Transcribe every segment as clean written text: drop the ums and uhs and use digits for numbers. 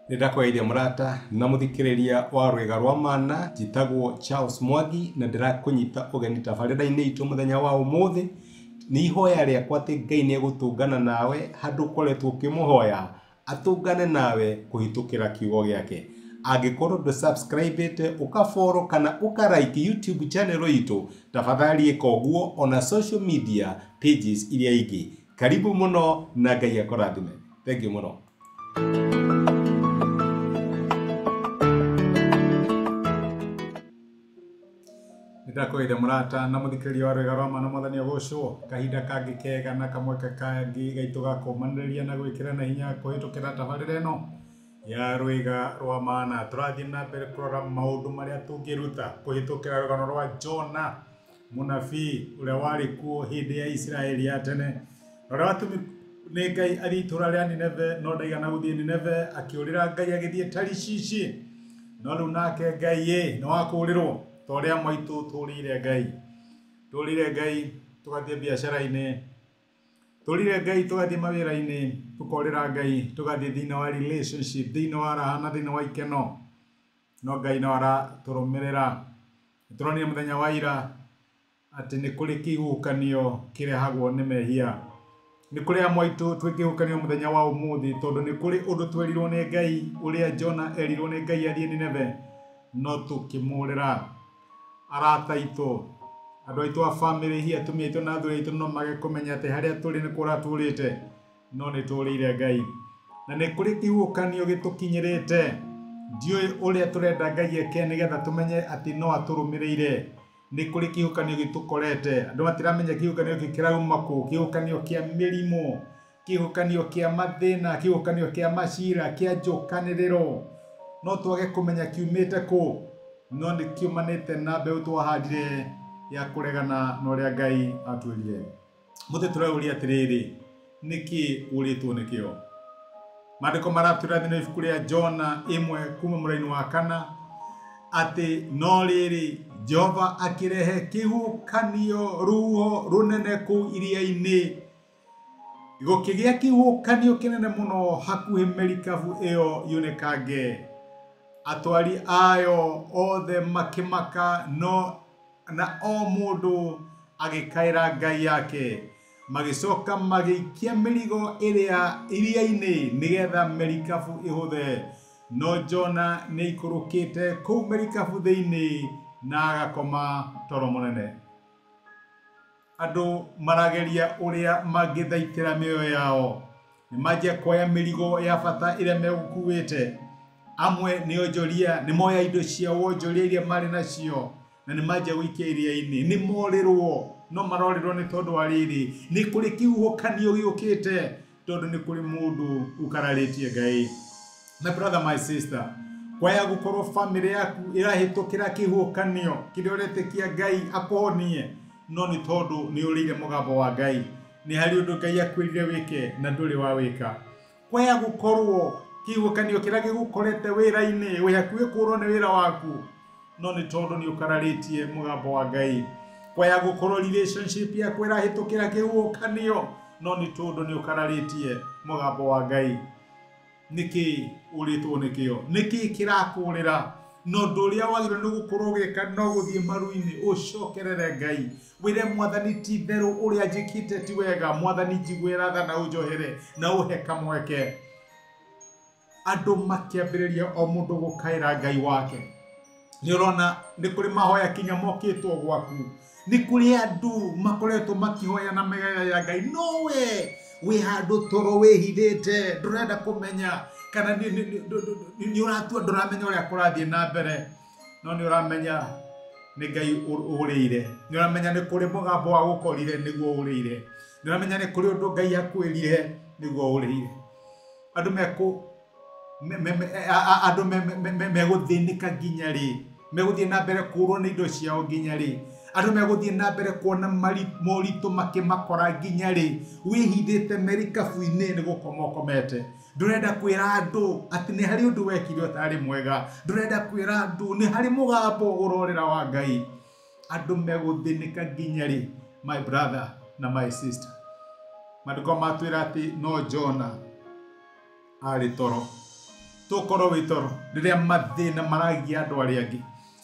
Nĩndakũgeithia mũrata na mũthikĩrĩria wa rwĩga rwa mana. Njĩtagwo Charles Mwangi na ndĩrakũnyita ũgeni tabarĩra-inĩ itũ mũthenya wa ũmũthĩ. Nĩ ihoya rĩakwa atĩ Ngai nĩ egũtũngana nawe handũ ũkoretwo ũkĩmũhoya atũngane nawe kũhĩtũkĩra kiugo gĩake. Angĩkorwo ndũ subscribe ũka follow kana ũka like YouTube channel itũ, tafadhali ĩka ũguo, ona social media pages iria ingĩ. Karibu mũno na Ngai akũrathime. Thank you mũno. Nĩndakũgeithia mũrata na mũthikĩrĩria wa rwĩga rwa mana. Mwathani agocwo. Kahinda kangĩ kega na kamweke kangĩ gaitũ ga kũmanĩrĩria na gwĩkĩrana hinya kũhĩtũkĩra tabarĩra ĩno ya rwĩga rwa mana. Tũrathiĩ na mbere kũrora maũndũ marĩa tũngĩruta kũhĩtũkĩra rũgano rwa Jona, mũnabii ũrĩa warĩ kuo hĩndĩ ya Isiraeli ya tene, na ũrĩa watũmirwo nĩ Ngai athiĩ itũũra rĩa Nineve, no ndaigana gũthiĩ Nineve, akĩũrĩra Ngai agĩthiĩ Tarishishi. No rĩu nake Ngai ĩ nĩ wakũũrĩrwo ta ũrĩa maitũ tũrĩire Ngai. Tũrĩire Ngai tũgathiĩ biacara-inĩ, tũrĩire Ngai tũgathiĩ mawĩra-inĩ, tũkorĩra Ngai tũgathiĩ thĩinĩ wa relationship, thĩinĩ wa raha na thĩinĩ wa ikeno, no Ngai no aratũrũmĩrĩra. Nĩtũronire mũthenya wa ira atĩ nĩ kũrĩ kĩhuhũkanio kĩrehagwo nĩ mehia. Nĩ kũrĩ amwe aitũ twĩ kĩhuhũkanio mũthenya wa ũmũthĩ, tondũ nĩ kũrĩ ũndũ twerirwo nĩ Ngai, ũrĩa Jona erirwo nĩ Ngai athiĩ Nineve, no tũkĩmũrĩra. Arata aitũ, andũ aitũ a famĩlĩ, hihi atumia aitũ na athuri aitũ no mage kũmenya atĩ harĩa tũrĩ nĩ kũra tũrĩte, no nĩ tũrĩire Ngai. Na nĩ kũrĩ kĩhuhũkanio gĩtũkinyĩrĩte. Ndiũĩ ũrĩa tũrenda Ngai eke nĩgetha tũmenye atĩ no atũrũmĩrĩire. Nĩ kũrĩ kĩhuhũkanio gĩtũkorete. Andũ matiramenya kĩhuhũkanio gĩkĩ kĩrauma kũ, kĩhuhũkanio kĩa mĩrimũ, kĩhuhũkanio kĩa mathĩna, kĩhuhũkanio kĩa macira, kĩa njũkanĩrĩro. No twage kũmenya kiumĩte kũ, no nĩ kiumanĩte na mbeũ twahandire ya kũregana na ũrĩa Ngai atwĩrire. Mũthĩ tũrauria atĩrĩrĩ, nĩkĩ ũrĩtwo nĩkĩo? Maandĩko maratwĩra thĩinĩ wa ibuku rĩa Jona 1 kuma mũraini wa 4 atĩ no rĩrĩ, Jehova akĩrehe kĩhuhũkanio ruo rũnene kũu iria-inĩ. Gũkĩgĩa kĩhuhũkanio kĩnene mũno hakuhĩ merikabu ĩyo yunĩkange. Atwari ayo othe makĩmaka, no na o mũndũ agĩkaĩra Ngai yake. Magĩcoka magĩikia mĩrigo ĩrĩa iria-inĩ nĩgetha merikabu ĩhũthe. No Jona nĩ aikũrũkĩte kũu merikabu thĩinĩ na agakoma toro mũnene. Andũ marageria ũrĩa mangĩthaitĩra mĩoyo yao. Nĩ manjia kuoya mĩrigo ya bata ĩrĩa megũkuĩte. Amwe nĩ onjoria, nĩ moya indo cia wonjoria iria marĩ nacio na nĩ manjia gũikia iria-inĩ. Nĩ morĩrwo, no marorĩrwo nĩ tondũ wa rĩrĩ, nĩ kũrĩ kĩhuhũkanio gĩũkĩte, tondũ nĩ kũrĩ mũndũ ũkararĩtie Ngai. My brother, my sister, kwaya gũkorwo famĩlĩ yaku ĩrahĩtũkĩra kĩhuhũkanio kĩrĩa ũretĩkia Ngai akũhonie, no nĩ tondũ nĩ ũrĩire mũgambo wa Ngai. Nĩ harĩ ũndũ Ngai akwĩrire wĩke na ndũrĩ wa wĩka. Kwaya gũkorwo kĩhuhũkanio kĩrĩa gĩgũkorete wĩra-inĩ, wĩ hakuhĩ kũũrwo nĩ wĩra waku, no nĩ tondũ nĩ ũkararĩtie mũgambo wa Ngai. Kwaya gũkorwo relationship yaku ĩrahĩtũkĩra kĩhuhũkanio, no nĩ tondũ nĩ ũkararĩtie mũgambo wa Ngai. Nĩkĩ ũrĩtwo nĩkĩo? Nĩkĩ kĩrakũrĩra? No ũndũ ũrĩa wagĩrĩirwo nĩ gũkorwo ũgĩka no gũthiĩ maru-inĩ ũcokerere Ngai, wĩre Mwathani ti itherũ ũrĩa njĩkĩte ti wega, Mwathani njiguĩra tha na ũnjohere na ũhe kamweke. Andũ makĩambĩrĩria o mũndũ gũkaĩra Ngai wake. Nĩ ũrona nĩ kũrĩ mahoya kinya mokĩtwo gwaku, nĩ kũrĩ andũ makoretwo makĩhoya na megaya Ngai, no we wĩ handũ toro wĩhithĩte, ndũrenda kũmenya kana nĩ ũratua ndũramenya ũrĩa kũrathiĩ na mbere, no nĩ ũramenya nĩ Ngai ũrĩire, nĩ ũramenya nĩ kũrĩ mũgambo wa gũkorire nĩguo ũrĩire, nĩ ũramenya nĩ kũrĩ ũndũ Ngai akwĩrire nĩguo ũrĩire. Andũ mekũ andũ megũthĩnĩka nginya rĩ? Megũthiĩ na mbere kũũrwo nĩ indo ciao nginya rĩ? Andũ megũthiĩ na mbere kuona moritũ makĩmakora nginya rĩ? Wĩhithĩte merikabu-inĩ nĩ gũkoma ũkomete. Ndũrenda kwĩra andũ atĩ nĩ harĩ ũndũ wekire ũtarĩ mwega. Ndũrenda kwĩra andũ nĩ harĩ mũgambo ũrorĩra wa Ngai. Andũ megũthĩnĩka nginya rĩ? My brother na my sister, maandĩko matwĩra atĩ no Jona arĩ toro. Tokorwo wĩ toro rĩrĩa mathĩna maragia andũ arĩa angĩ,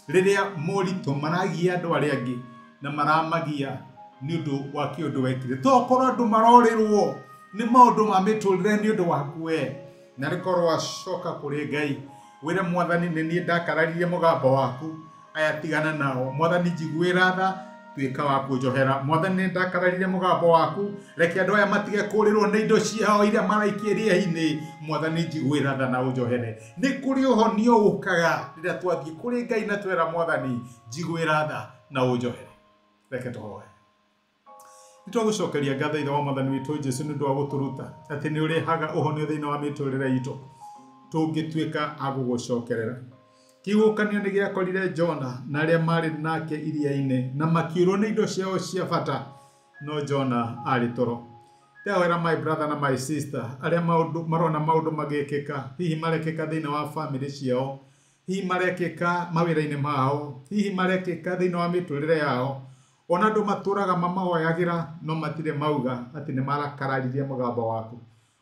rĩrĩa moritũ maragia andũ arĩa angĩ na maramagia nĩ ũndũ wa kĩũndũ wekire. Tokorwo andũ marorĩrwo nĩ maũndũ ma mĩtũrĩre nĩ ũndũ waku we, na rĩkorwo wacoka kũrĩ Ngai wĩre Mwathani nĩ niĩ ndakararirie mũgambo waku, aya tigana nao. Mwathani njiguĩra tha, tuĩka wa kũnjohera. Mwathani nĩ ndakararirie mũgambo waku, reke andũ aya matige kũrĩrwo nĩ indo ciao iria maraikia iria-inĩ. Mwathani njiguĩra tha na ũnjohere. Nĩ kũrĩ ũhonio ũkaga rĩrĩa twathiĩ kũrĩ Ngai na twera Mwathani njiguĩra tha na ũnjohere. Reke tũhoe. Nĩ twagũcokeria ngatho Ithe wa Mwathani witũ Jesu nĩ ũndũ wa gũtũruta atĩ nĩ ũrehaga ũhonio thĩinĩ wa mĩtũrĩre itũ tũngĩtuĩka a gũgũcokerera. Kĩhuhũkanio nĩ gĩakorire Jona na arĩa marĩ nake iria-inĩ na makĩũrwo nĩ indo ciao cia bata, no Jona arĩ toro. Ndĩrahoera my brother na my sister arĩa maũndũ marona maũndũ magĩkĩka, hihi marekĩka thĩinĩ wa famĩlĩ ciao, hihi marekĩka mawĩra-inĩ mao, hihi marekĩka thĩinĩ wa mĩtũrĩre yao. Ona andũ matũraga mamahoyagĩra no matirĩ mauga atĩ nĩ marakararirie mũgambo waku.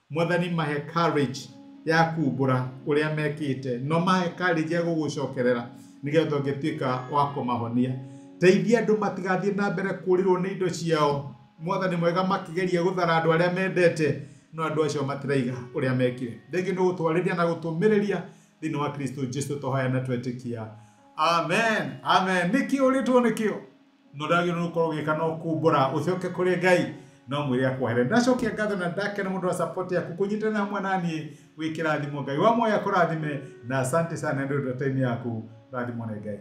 Mwathani mahe courage ya kumbũra ũrĩa mekĩte, no mahe courage ya gũgũcokerera nĩgetha ũngĩtuĩka wa kũmahonia. Teithia andũ matigathiĩ na mbere kũrĩrwo nĩ indo ciao. Mwathani mwega makĩgeria gũthara andũ arĩa mendete, no andũ acio matiraiga ũrĩa mekire. Thengiũ nĩ gũtwarĩria na gũtũmĩrĩria thĩinĩ wa Kristo Jesu tũhoya na twetĩkia. Amen. Amen. Nĩkĩ ũrĩtwo nĩkĩo? No ndagĩrĩirwo gũkorwo ũgĩka no kumbũra ũcoke kũrĩ Ngai no mwĩre akwohere. Ndacokia ngatho na ndakena mũndũ wa support yaku kũnyitana hamwe na niĩ wĩ kĩrathimo. Ngai wa muoyo akũrathime na asante sana nĩ ũndũ wa time yaku. Rathimwo nĩ Ngai.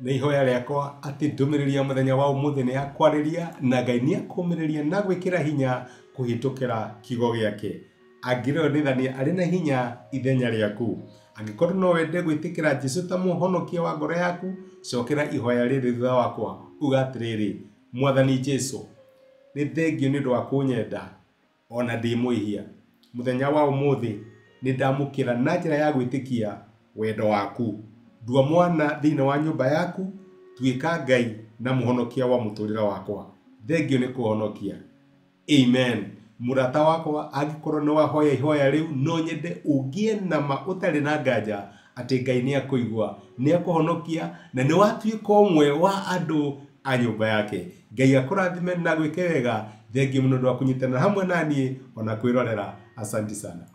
Nĩ ihoya rĩakwa atĩ ndũmĩrĩri ya mũthenya wa ũmũthĩ nĩ yakwarĩria na Ngai nĩ akũmĩrĩria na gwĩkĩra hinya kũhĩtũkĩra kiugo gĩake. Angĩrĩo nĩ arĩ na hinya ithenya rĩaku. Angĩkorwo no wende gwĩtĩkĩra Jesu ta mũhonokia wa ngoro yaku, cokera ihoya rĩrĩ thutha wakwa, uga atĩrĩrĩ, Mwathani Jesu, nĩ thengio nĩ ũndũ wa kũnyenda ona ndĩ mwĩhia. Mũthenya wa ũmũthĩ nĩ ndamũkĩra na njĩra ya gwĩtĩkia wendo waku. Ndua mwana thĩinĩ wa nyũmba yaku, tuĩka Ngai na mũhonokia wa mũtũrĩre wakwa. Thengio nĩ kũhonokia. Amen. Mũrata wakwa, angĩkorwo nĩ wahoya ihoya rĩu, no nyende ũgĩe na ma ũtarĩ na nganja atĩ Ngai nĩ akũigua, nĩ akũhonokia na nĩ watuĩka ũmwe wa andũ a nyũmba yake. Ngai akũrathime na gwĩke wega. Thengio mũno ũndũ wa kũnyitanĩra hamwe na niĩ ona kwĩrorera. Asante sana.